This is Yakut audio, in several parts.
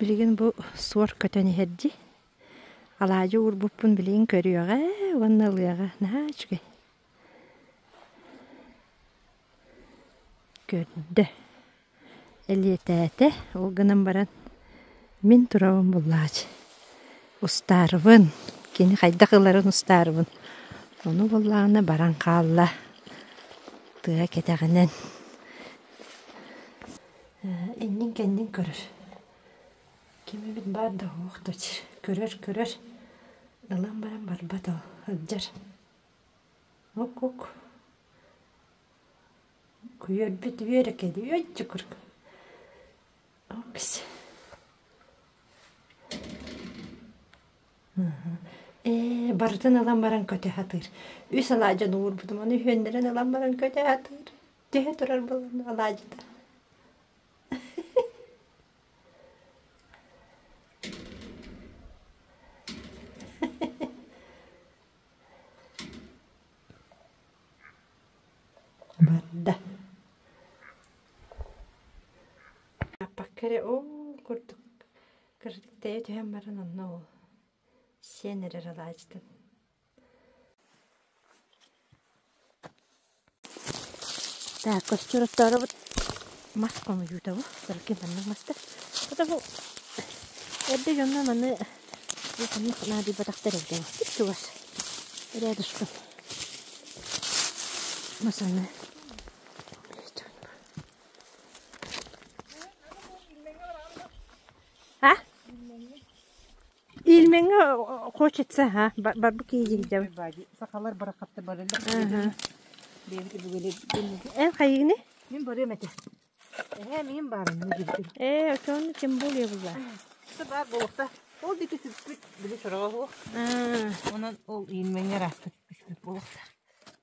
Билигин бу суор көтөн иһэр дии. Алаадьы уурбуппун билигин көрүөҕэ уонна ылыаҕа. Наһаа үчүгэй. Көрдө. Элиэтээтэ. Ол гынан баран мин турабын буллаач. Устаарыбын. Кини хайдах ыларын устаарыбын. Ону буллаҕына баран хаалла. Тыа кэтэҕинэн. Иннин-кэннин көрөр. Ким эбит баар да уох да көрөр-көрөр. Ылан баран барбат ол сылдьар. Ок-ок. Күөрбүт үөрэ кэлиэ чукур. Окс. Ээ, барытын ылан баран көтө сатыыр. Үс алаадьыны уурбутум, ону үһүөннэрин ылан баран көтө сатыыр. Түһэ турар буолан алаадьыта. Барда. Аппакка эрэ оо курдук кырдьык тэйэ түһэн баран онно ол сиэн эрэр алаадьытын. Так, костюротторобут мас хомуйуута бу. Саркы маннык маста. Ото бу эрдэ дьонно маны ханнык наадыйбатахтар эрдэ. Чугас. Рядышком. Масаны. А? Ильмеҥҥэ хочется, ха, барбыт киһи дьиһдэ. Сахалар барахатта барылар. Эн хайыгыны? Мин барыам этэ. Эһээ мин баарым дибитим. Ээ, очону тем более була. Бар буолуохта. Ол диэки сүппүт били сороҕо суох. Онон ол Ильмеҥҥэ ыраастык түспүт буолуохта.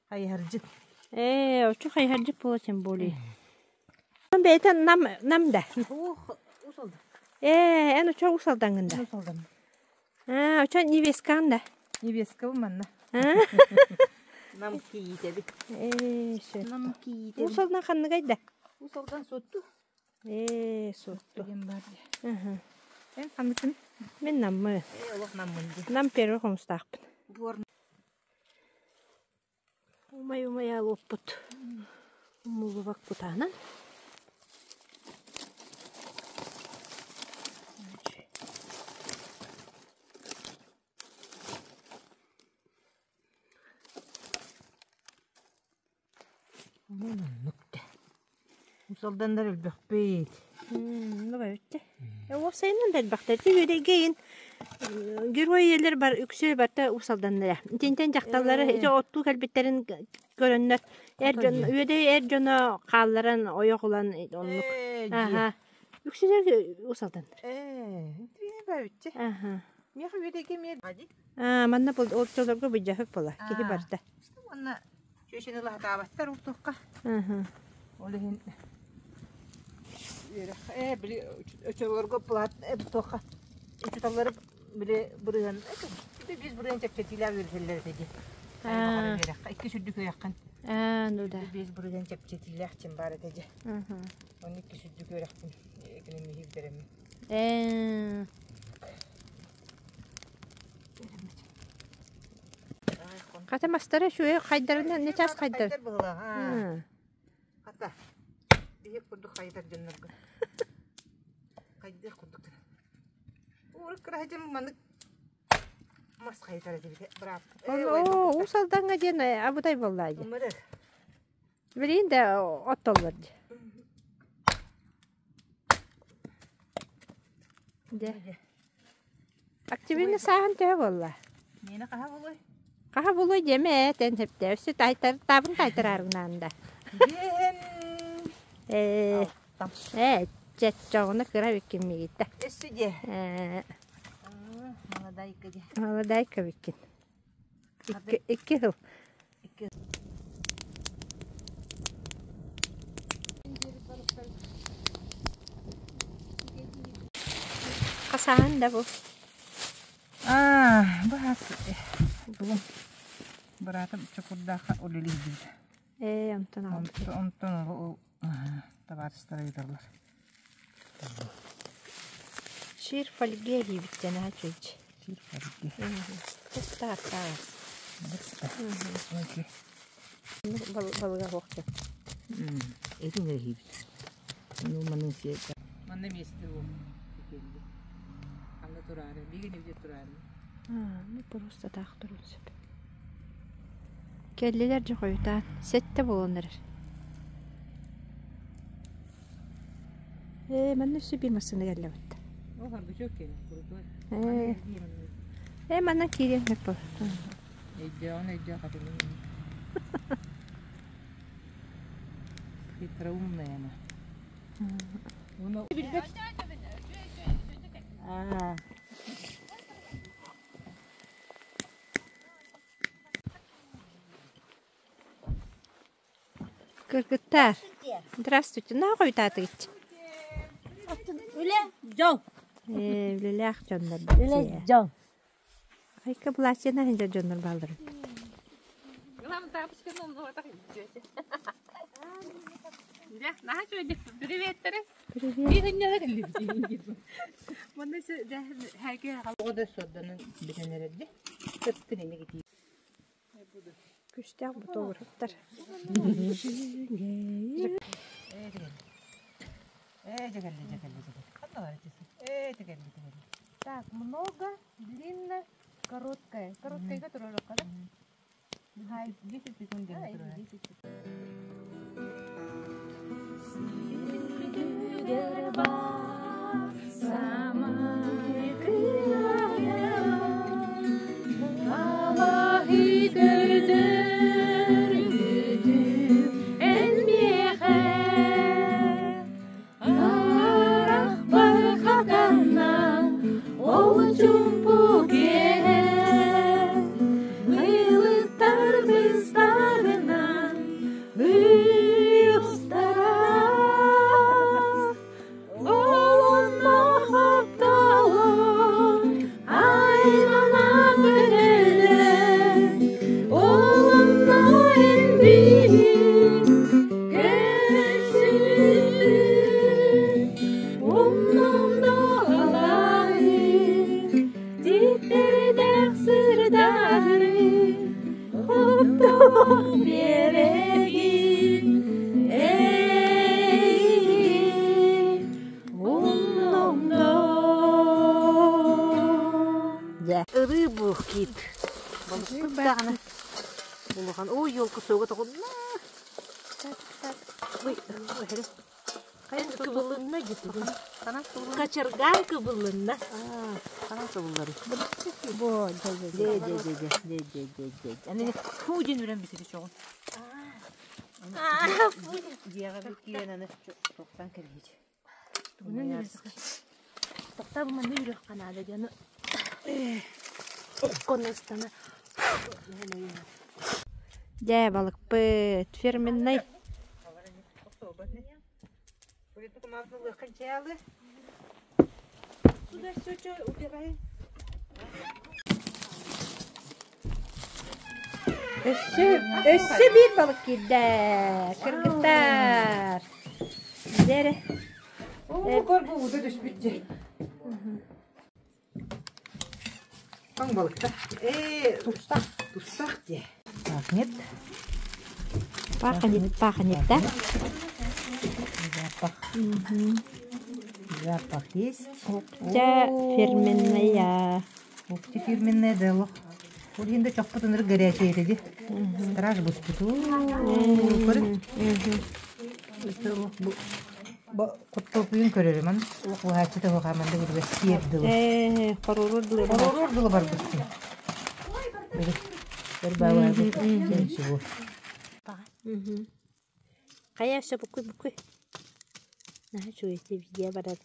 Хайыһардьыт. Ээ, очу хайыһардьыт буола тем более. Бэйэтэ нам нам да. Ух, усалда. Ээ, эн очо усалдаҥҥын да. Усалдан. Аа, очо невесткаҕын да. Невесткабын манна. Нам кийиитэбит. Ээ, сөп. Нам кийиитэбит. Усалдан ханныгай да? Усалдан суотту. Ээ, суотту. Диэн бар дии. Аха. Эн ханныккын? Мин наммы. Ээ, олох наммын дии. Нам первый хомустаахпын. Буор Умай-умай аалуоппут умуллубат кутаанан. Оннук да. Усалданнар элбэхпит. Бэбиттэ. Уопсайынан да элбэхтэр. Үөдэйгэ иин герой ийэлэр бар үксү барта усалданнара. Итинтэн дьахталлары ити оттуу кэлбиттэрин көрөннөр эр дьон үөдэй эр дьоно хаалларан ойох ылан оннук. Аха. Үксүлэр усалданнар. Бэбиттэ. Аха. Миэхэ үөдэйгэ эмиэ Аа, манна ортолорго быдьаһык буола. Киһи барда. Уонна Чүөчэни лаһатаабаттар уртуохха. Ол иһин үөрэх ээ били очолорго плат туохха учууталлары били бырыһан биир бырыһан чэпчэтиилээх үөрэтэллэр этэ дии. Үөрэххэ икки сүрдүк үөрэххин. Аа, ну да. Биэс бырыһан чэпчэтиилээх чем баар этэ дии. Оны икки сүрдүк үөрэхпин экономиһи бүтэрэммин. Ээ. Хата мастара үчүгэй хайдарынан не час хайдар. Хайдар быһылаах. Хата. Биһик курдук хайдар дьоннорго. Хайдыах курдук. Урут кыраһдьым манык мас хайдар этибит. Быраап. Оо, Уус Алдаҥҥа диэн абытай буоллаа дии. Билигин да оттоллор дии. Дьэ. Активина сааһын төһө буолла? Миэнэ хаһа буолуой? Хаһа буолуой диэмэ ээ, тэн сөптөө. Өссө таайтар, таабын таайтараарыҥнаан да. Диэһэн Ээ, ээ, чэччоҕуна кыра биккин мигиттэ. Өссө диэ. Ээ, Молодайка диэ. молодайка биккин. Икки, икки сыл. Икки Хасаһан да бу. Аа, бу хас тугум быраатым Чокурдаахха үлэлиирбит. Ээ, онтон аҕалбыт. Онтон ол табаарыстара ыыталлар. Шир фольге диэбиттэн аһа чуйч. Шир фольге. Тустаах таас. Окей. Балыга хуохта. Этин эрэ Ну, манын се. Манна месте ол. Анна турары, биги небде турары. Ну просто таах турун сөп. Кэллилэр дьэ хойутаан, сэттэ буолан эрэр. Ээ, манна өссө биир массыына кэллэ бытта. Ол харгычок кэлин, крутой. Ээ, ээ манна киириэн сөп буолар. Өйдөөн өйдөөх хатылын. Хитроумная она. Уна билбэт. Аа. Кыргыттар, здравствуйте. Наһаа хойутаатыгыт. Үлэ дьол. Ээ, үлэлээх дьоннор Үлэ дьол. Айка платьена сылдьар дьоннор бааллар. Привет. Оҕо сордонон бүтэн эрэрди. Ыттын эми гитии. Күстээх бутуураттар. Ээ дьэгэлли дьэгэлли дьэгэлли. Ханна бар этиси? Ээ дьэгэлли дьэгэлли. Так, много, длинно, короткое. Короткое которое да? 10 секунд ден турар. Рыбу кит. Балыктаҕына. Улахан ой елка суга тоҕунна. Ой, ой, Кыбылынна дьитигин. Качарган кыбылынна. Ханан кыбыллары. Бо, Де де де де де де де де. Аны фу ден үрен бисети чоҕун. Дияга бит киен аны тоқтан кэлбит. Тоқтаа бу манна үрэх канада дьону. Окконестана. Дьэ балыкпыт фирменный. Сюда все что убирай. Өссө, өссө биир балык киирдэ. Кыргыттар. Дere. Оо, көр бу уда түспүт. Таң балыкта. Ээ, тустак, тустак де. Пахнет. Пахнет, пахнет, да? Запах. Запах есть. Оптя фирменная. Опти фирменная дело. Ол енді чоқпыт ыныры горячий еді. Страж буспут. Көрін. Куттопуйун көрөрүмөн. Уһааччы тоһухааманды билбес сиэрдылы. Ээ, хорурur дылы. Хоророр дылы бар бустун. Бер баабы. Сен Хайа все букуй букуй. Наһаа үчүгэй видео барар.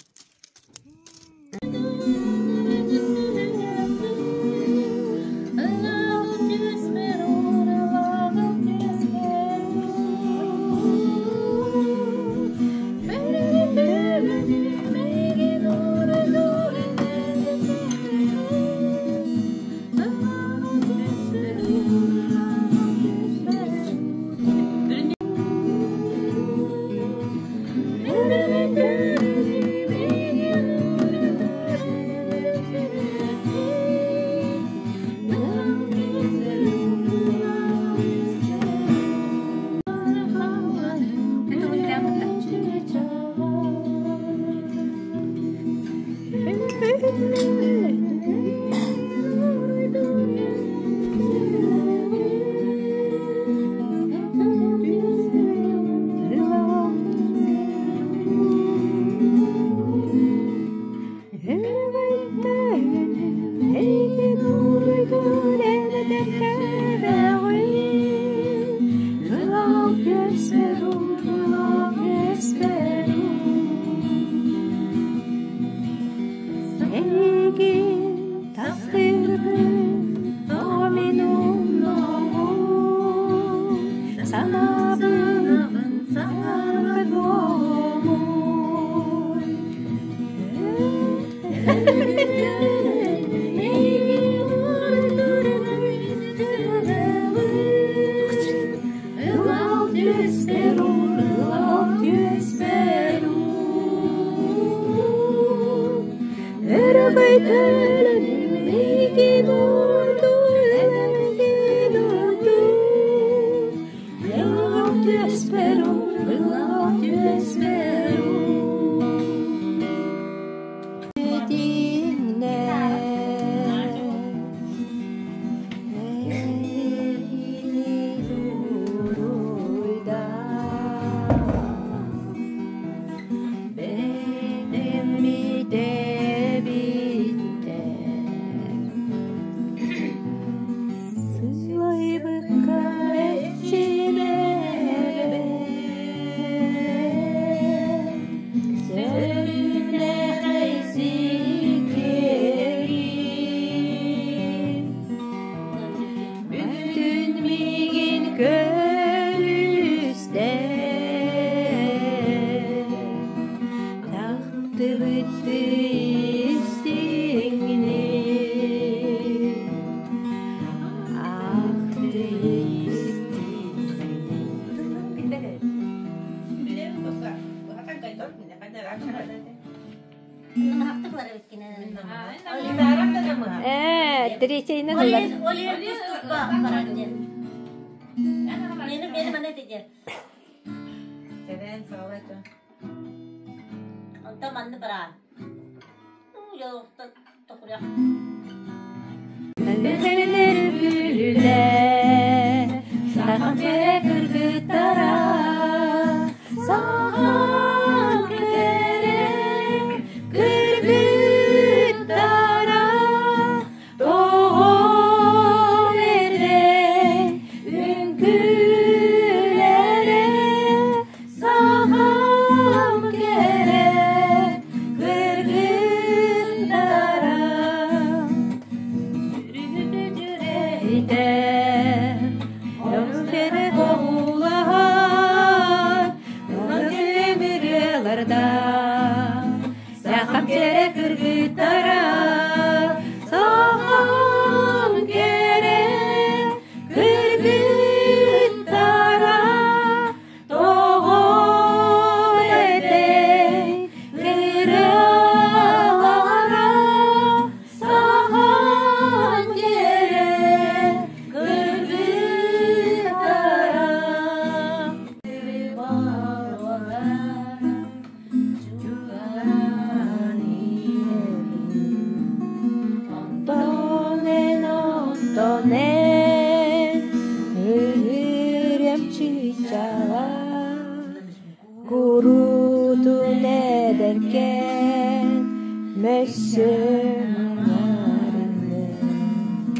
Третьейинэн ылар.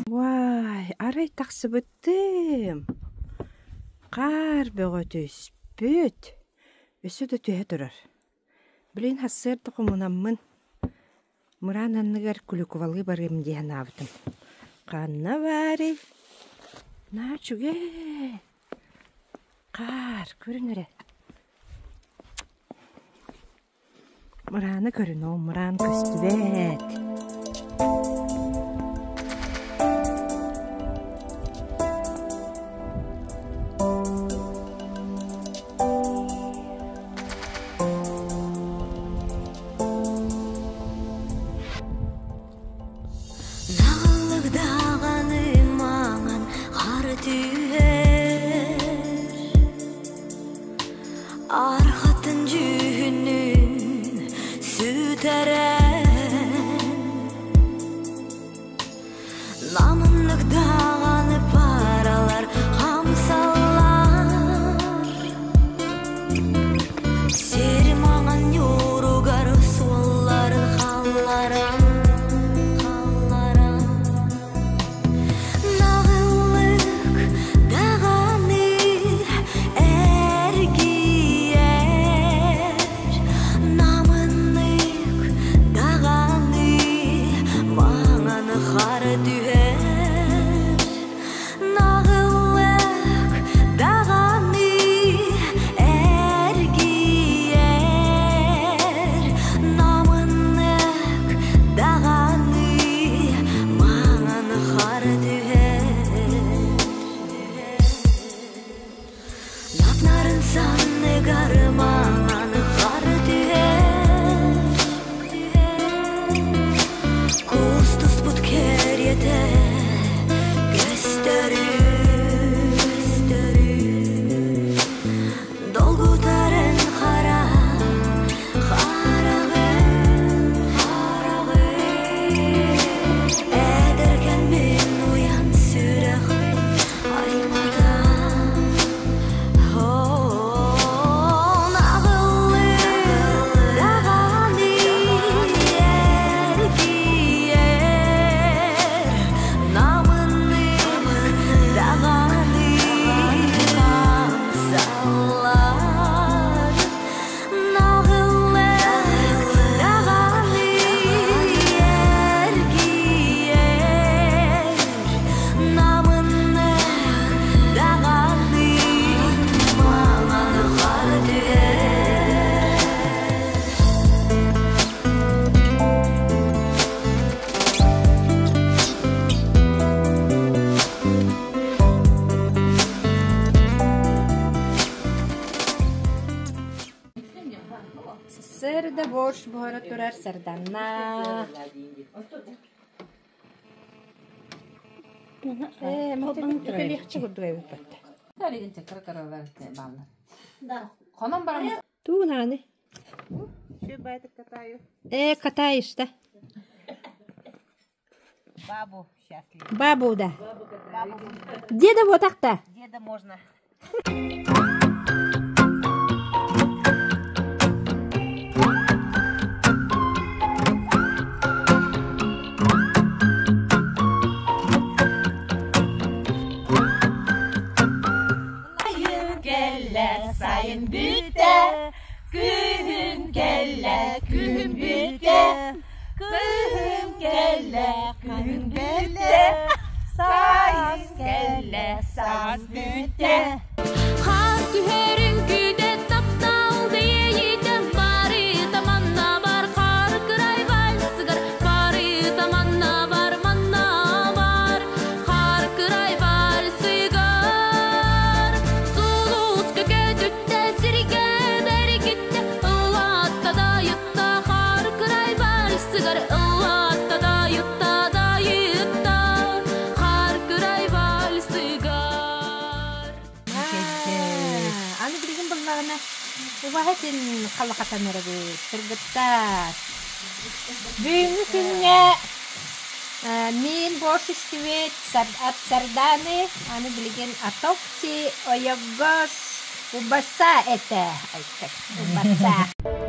Вай, арай тахсыбыттым. Хаар бөҕө түспүт. Өссө да түһэ турар. Билигин сарсыарда хомунаммын мыраан анныгар клюквалыы барыам дии санаабытым. Ханна баарый? Наа үчүгэй. Хаар, көрүн эрэ. Мырааны көрүн, ол мыраан көстүбэт. Налыгдаганы маңан қар түһэр Архатын жүһүнүн сүтэрэн Намынныктаганы паралар хамсалар Сир маңан юругар суолларын халларан халларан Нағыллык даганы эргиер Намыннык даганы маңан хар түһэр Нағыллык даганы эргиер Санныгар маҥан хаар түһэр Куустуспут кэриэтэ көстөрү Долгутарын хара хараҕын Эдэркэн мин уйан сүрэхпин аймата Намыннык даҕаны маҥан хаар түһэр. Сырда борщ буһара турар сарданна. Ээ, легче курдук эбит батта. Хонон баран Тугунааны? Э, катаешь-то. Бабу счастлив. Бабу, да. Деда вот так-то. Деда можно. Кэллэ сайын бүттэ, күһүн кэллэ, күһүн бүттэ, күһүн кэллэ, күһүн бүттэ, сайын кэллэ, саас бүттэ. Хаар түһэрин күүтэ таптал диэйитэ бары таманна бар хаар кырай вальсыгар бары таманна бар манна бар хаар кырай вальсыгар сулус көкөтүттэ сиргэ бэргиттэ ыллаатта дайытта хаар кырай вальсыгар ыллаатта дайытта дайытта хаар кырай вальсыгар. Аны билигин буллаҕына убаһа этин халлахатан эрэбит, кыргыттар. Бүгүҥҥү күҥҥэ мин борщ истибит ат сарданы, аны билигин атокти ойогос убаса этэ. Убаса.